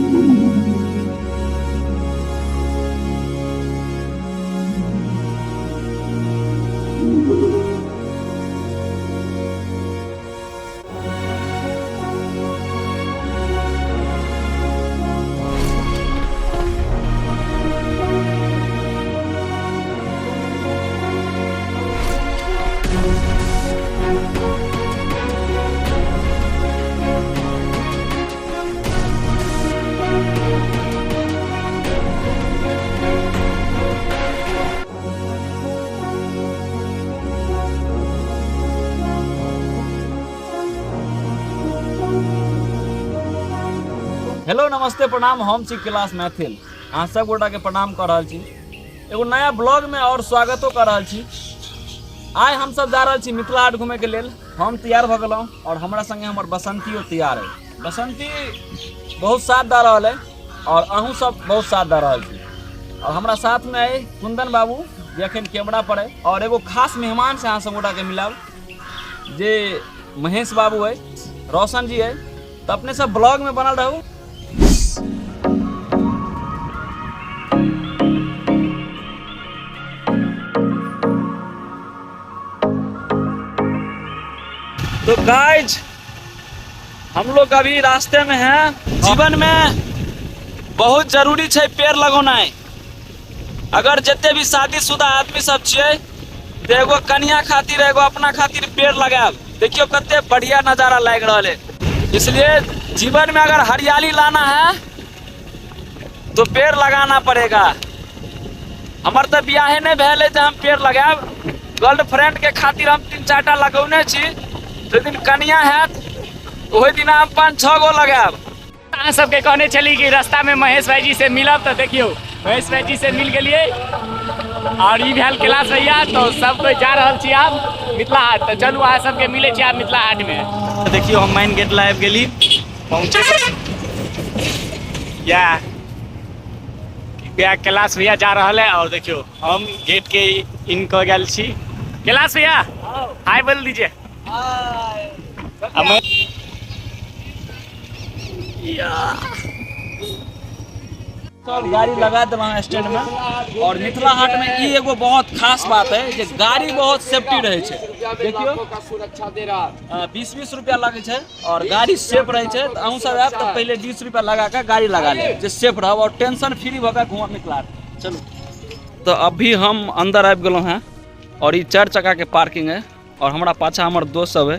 Hello नमस्ते प्रणाम, हम छी कैलाश मैथिल, अहाँ सब गोटा के प्रणाम कर रहल छी एगो नया ब्लॉग में और स्वागतो कर रहल छी। आइ हम सब जा रहल छी मिथिला हाट घूमे के लेल। हम तैयार भऽ गेलहुँ और हमरा संगे हमर बसंतियो तैयार है। बसंती बहुत साथ दऽ रहल है और अहूँ सब बहुत साथ दऽ रहल छी। और हमरा साथ में है कुंदन बाबू जे अखन कैमरा पर है, और एगो खास मेहमान से अहाँ सब गोटा के मिलाब जे महेश बाबू है, रोशन जी है। तो अपने सब ब्लॉग में बनल रहू। तो गाइज हम लोग अभी रास्ते में हैं। जीवन में बहुत जरूरी छै पेड़ लगौनाइ। अगर जते भी शादीशुदा आदमी सब छियै तऽ एगो कनिया खातिर एगो अपना खातिर पेड़ लगायब। देखियो कते बढ़िया नजारा लागि रहल है। इसलिए जीवन में अगर हरियाली लाना है तो पेड़ लगाना पड़ेगा। हमर तऽ बियाहे नहि भेल है जे हम पेड़ लगायब। गर्लफ्रेंड के खातिर हम 3-4 टा लगौने छी। जाहि दिन कनिया हैत ओहि दिन हम 5-6 गो लगायब। अहाँ सबके कहने छली कि रास्ता में महेश भाईजी से मिलब, तो देखियो महेश भाईजी से मिल गेलिए और ई भेल कैलाश भैया। तो सब कोई जा रहल छी आब मिथिला हाट। तो चलू अहाँ सबके मिले छी आब मिथिला हाट में। देखियो हम मेन गेट ला आबि गेली, पहुँचे या कैलाश भैया जा रहल है। और देखियो हम गेट के इन कऽ गेल छी। कैलाश भैया हाय बोल दीजिए। सब गाड़ी लगा देलहुँ स्टैंड में। और मिथिला हाट में ई एगो बहुत खास बात है जे गाड़ी बहुत सेफ्टी रहे छै। देखियो 20-20 रुपया लगे छै और गाड़ी सेफ रहे छै। तो अहूँ सब आयब तो पहले 20 रुपया लगा के गाड़ी लगा लेब जे सेफ रहब और टेंशन फ्री भऽ के घूमब मिथिला हाट। चलू तो अभी हम अंदर आबि गेलहुँ हैं और ई 4 चक्का के पार्किंग है और हमरा पाछा हमर दोस्त सब है।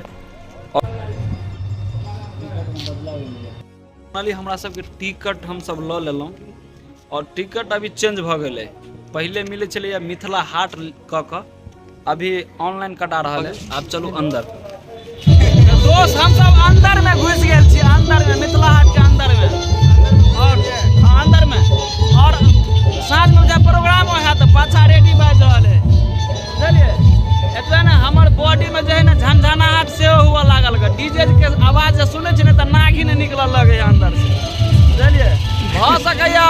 फाइनली हमरा सबके टिकट हम सब लऽ लेलहुँ और टिकट अभी चेंज भऽ गेलै। पहिले मिलै छलैया मिथिला हाट कऽ कऽ, अभी ऑनलाइन कटा रहल है। आब चलू अंदर। दोस्त हम सब अंदर में घुसि गेल छी, अंदर में मिथिला हाट के अंदर में और अंदर में। और साँझ में जब प्रोग्राम है तो पाछा रेडी बाजि रहल है। बुझलिए एतबे ने हमर बॉडी में जे है ने झनझनाहट सेहो हुअ लागल ग। डीजे के आवाज जे सुनै छी ने तऽ नागिन निकलऽ लगैया अंदर से। बुझलिए भऽ सकैया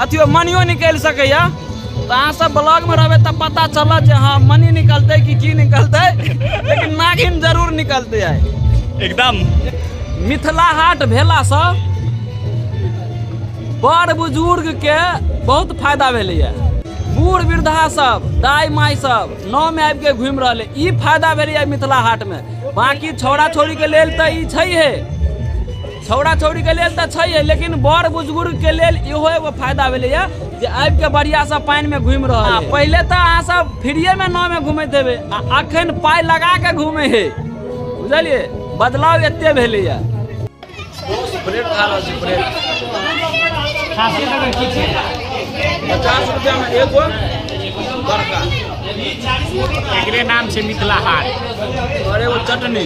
अथियो मनियो निकलि सकैया। तऽ अहाँ सब ब्लॉग में रहबै तऽ पता चलत जे हाँ मनी निकलतै कि की निकलतै, लेकिन नागिन जरूर निकलतै आइ। एकदम मिथिला हाट भेलासँ बड़ बुजुर्ग के बहुत फायदा भेलैया। बूढ़ वृद्धा सब दाइ माइ सब नाव में आबि के घूमि रहल है, ई फायदा भेलैया मिथिला हाट में। बाकी छौड़ा छौड़ी के लेल तऽ ई छैहे, छौड़ा छौड़ी के लेल तऽ छैहे, लेकिन बड़ बुजुर्ग के लेल इहो एगो फायदा भेलैया जे आबि के बढ़िया से पानि में घूमि रहल है। पहिले तऽ अहाँ सब फ्रीये में नाव में घूमैत हेबै, आ अखन पाइ लगा के घूमे है। बुझलिए बदलाव एते भेलैया। ब्रेड खा रहल छी, ब्रेड 50 रुपया में एगो बड़का। एकरे नाम छै मिथिला हाट। और एगो चटनी।